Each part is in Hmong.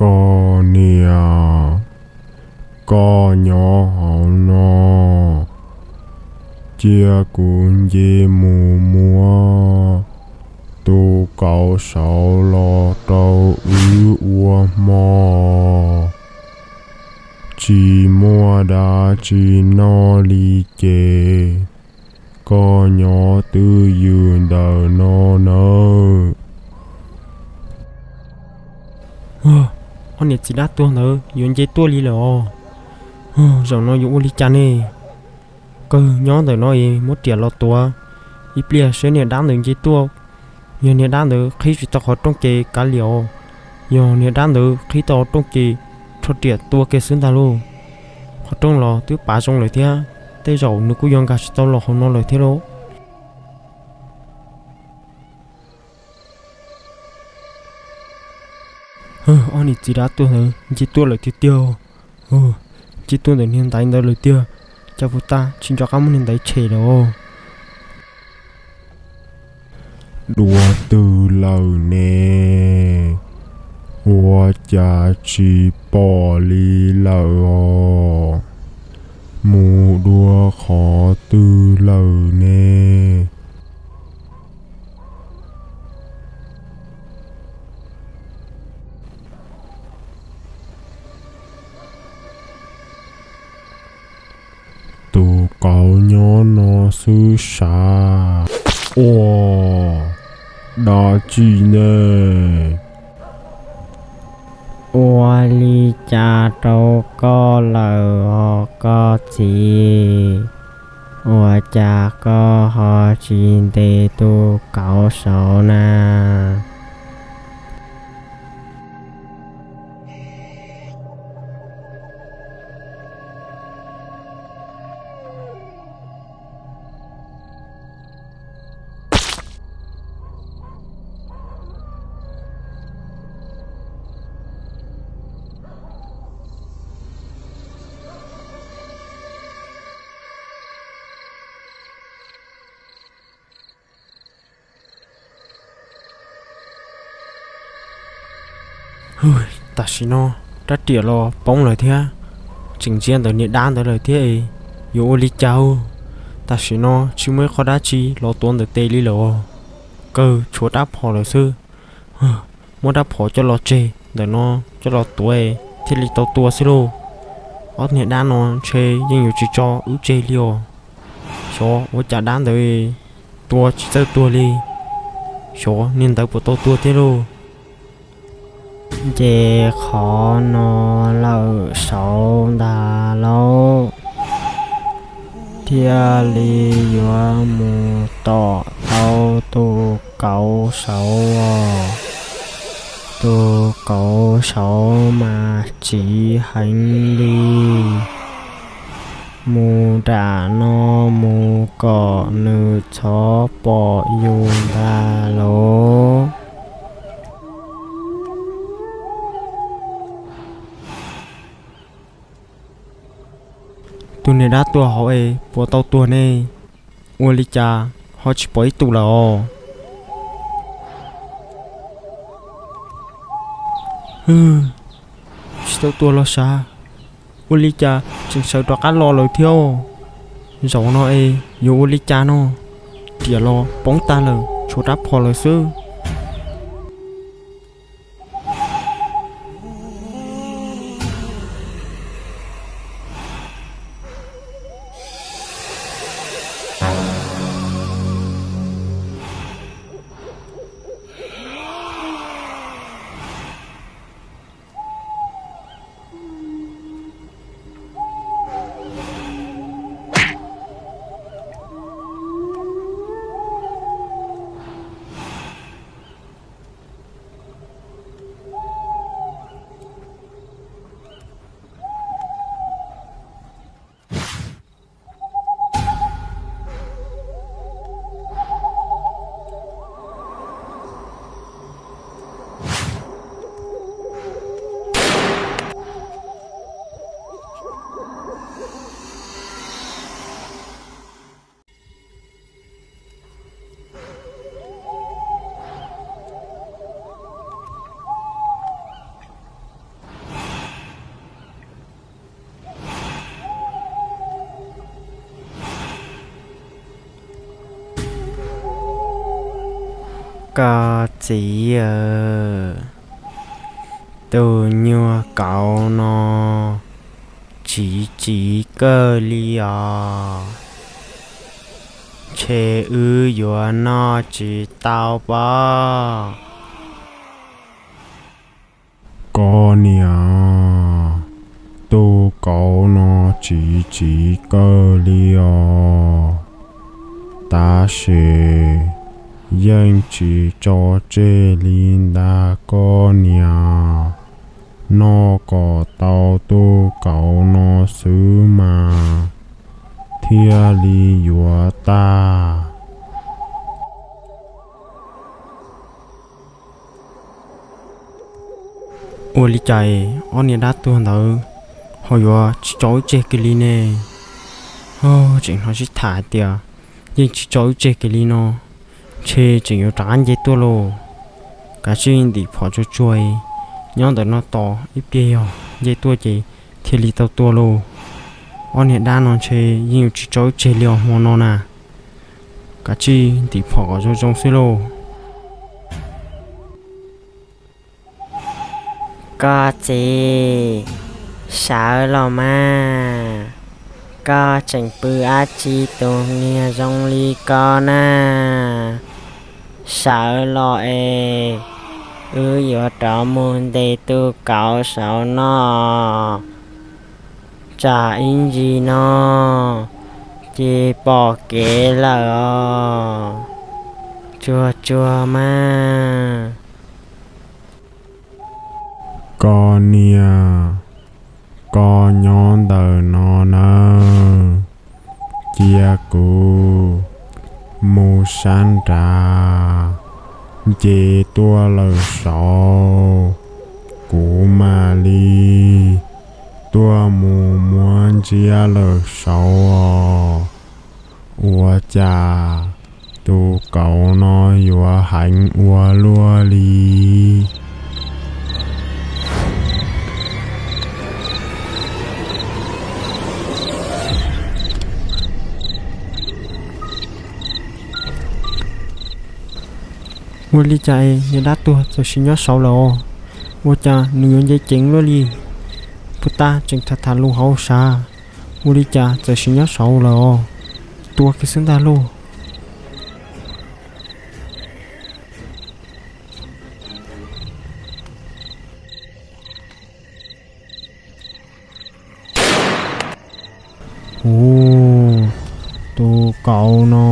Koj niam, koj nyob hauv no, cia kuv nce mus muab tus kauv saud los rau wb ua hmo. Tsis muaj dab tsi noj li ces koj nyob twj ywm ntawm no nawb. Ob niam txiv dab tuag ntawd yuav nce tuaj li lawm os. Zaum no yuav ua li cas ne? Kawg nyob ntawm no es muab riam los tuav ib pliag saib niag dab ntawd nce tuaj. Yog niag dab ntawd qhib tsis tau qhov rooj ces kav liam os. Yog niag dab ntawd qhib tau qhov rooj ces rho riam tua kiag xwb ntag lauj. Qhov rooj los twb pav zoo lawm thiab, tej zaum nws kuj yuav nkag tsis tau los hauv no lawm thiab lauj. Ob niam txiv dab tuag ntawd nce tuaj lawm tiag tiag. Nce tuaj ntawm niag ntaiv ntawd lawm tiag. Cas puas tas tsis nco qab muab niag ntaiv tshem lawm os. Dua twg lawm ne? Ua cas tsis pom li lawm os? Mus dua qhov twg lawm ne? Tus kauv nyob no xwb sav. Ua dab tsi ne? Ua li cas rau koj lawm os koj txiv? Ua cas koj ho tsis ntes tus kauv saud na? Tam sim no rab riam los poob lawm thiab, tseem ntsia ntawm niag dab ntawd lawm thiab, yuav ua li cas? Tam sim no tsis muaj ib qho dab tsi los tuav ntawm tes li lawm os. Kawg tshuav rab phom lawm xwb. Muab rab phom coj los tseg ntawm no, coj los tuav thiaj li tau tua xwb lauj. Ob niag dab no ntshe yeej yuav tsis tso wb tseg li os. Xyov ua cas dab ntawd tua tsis txawj tuag li. Xyov niag ntawd puas tau tuag thiab lauj. Nce qhov no lawm saud ntag lauj, thiaj li yuav mus tom tau tus kauv saud os. Tus kauv saud mas tsiv heev li. Mus nram no mus kom nws txhob pom yus ntag lauj. Tus niag dab tuag hauv es puas tau tuag ne? Ua li cas ho tsis pom ib tug lawm os? Tsis tau tuag los sav, ua li cas tseem sawv rov qab los lawm thiab? Zaum no es yuav ua li cas no? Riam los poob tag lawm, tshuav rab phom lawm xwb. Koj txiv aw, tus nyuag kauv no tsiv tsiv kawg li os. Ntshe wb yuav noj tsis tau pob. Koj niam, tus kauv no tsiv tsiv kawg li os. Tab sis yeej tsis tso tseg li ntag koj niam. Noj kom tau tus kauv no xwb mas thiaj li yuav tag. Ua li cas ob niag dab tuag ntawd ho yuav tsis tso wb tseg kiag li ne? Tseem hnov sib tham hais tias yeej tsis tso wb tseg kiag li no, ntshe tseem yuav rov qab nce tuaj lauj. Kav tsij ntim phom tsuag tsuag, nyob ntawm no tos ib pliag yog nce tuaj ces thiaj li tau tua lauj. Ob niag dab no ntshe yeej yuav tsis tso wb tseg li os hmo no na. Kav tsij ntim phom kom zoo zoo xwb lauj. Koj txiv, sawv los mas, koj tseem pw dab tsi tus niag zoo li ko na? Sawv los es wb yuav rov mus ntes tus kauv saud noj, tsam ib ntsis no ces pom kev lawm os. Tsuag tsuag mas. Koj niam, koj nyob ntawm no nawb, cia kuv mus sab nrad nce tuaj lawm saud, kuv mam li tuaj mus muab ntsiab lawm saud os. Ua cas tus kauv no yuav heev ua luaj li? Ua li cas es niag dab tuag txawm sim nyob saud lawm os? Ua cas nws yuav nce ceev luaj li? Puag ta tseem tham tham lus hauv sav, ua li cas txawm sim nyob saud lawm os? Tua kiag xwb ntag lauj. Hu, tus kauv no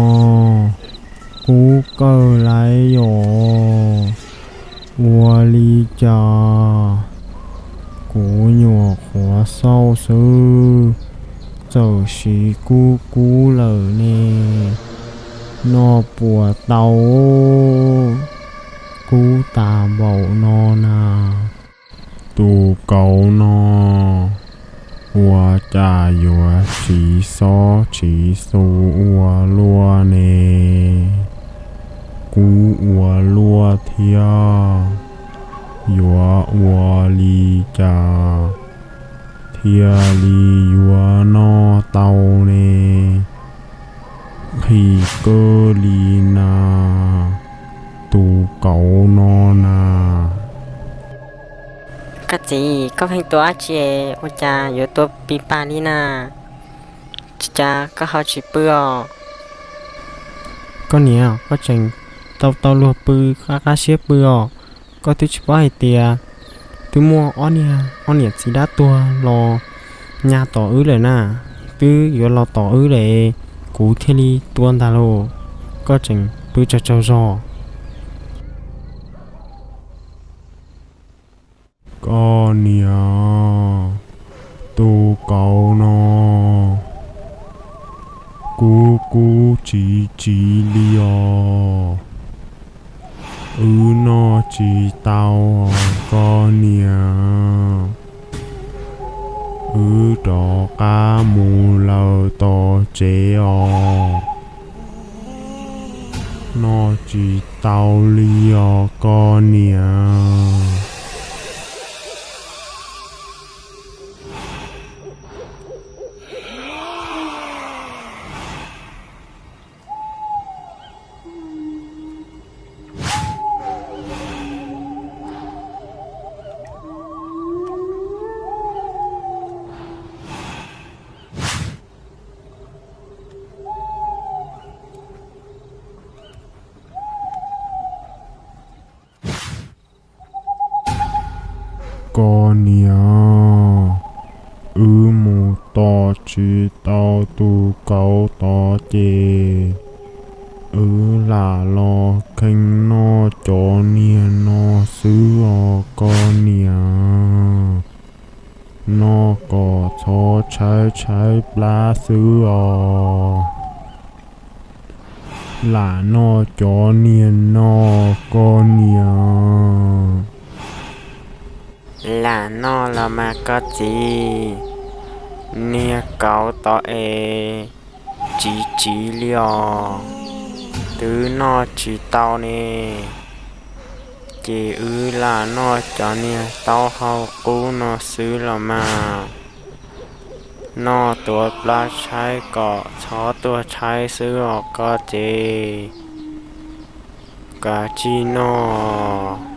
kub kawg lawm yom. Ua li cas kuv nyuam qhuav xauj xwb, txawm siv kub kub lawm ne. Noj puas tau, kub tas npaum no na. Tus kauv no ua cas yuav tsiv xob tsiv xu ua luaj ne? Kub ua luaj thiab, yuav ua li cas thiaj li yuav noj tau ne? Qhis kawg li na, tus kauv no na. Koj txiv, koj pheej tua dab tsi, ua cas yuav tua pis pas li na? Ua cas koj ho tsis pw os? Koj niam, koj tseem tau tau luag pw, qab qab siab pw os. Koj twb tsis paub hais tias twb muaj ob niag, ob niam txiv dab tuag los nyas tom wb lawm na, twb yuav los tom wb lawm, kuv thiaj li tua ntag lauj. Koj tseem pw tsaug tsaug zog. Koj niam, tus kauv no kub kub tsiv tsiv li os. Wb noj tsis tau, koj niam. Wb rov qab mus lawm tom tsev os. Noj tsis tau li os, koj niam. koj niam. Wb mus tom tsis tau tus kauv tod ces wb lam los kheej noj cov niag no xwb os koj niam. Noj kom txhob tshaib tshaib plab xwb os. Lam noj cov niag no koj niam. Lam noj los mas koj txiv, niag kauv tod es tsiv tsiv li os, twb noj tsis tau ne. Ces wb lam noj cov niag taub hau qub no xwb los mas. Noj tuav plab tshaib kom txhob tuag tshaib xwb os koj txiv. Kav tsij noj.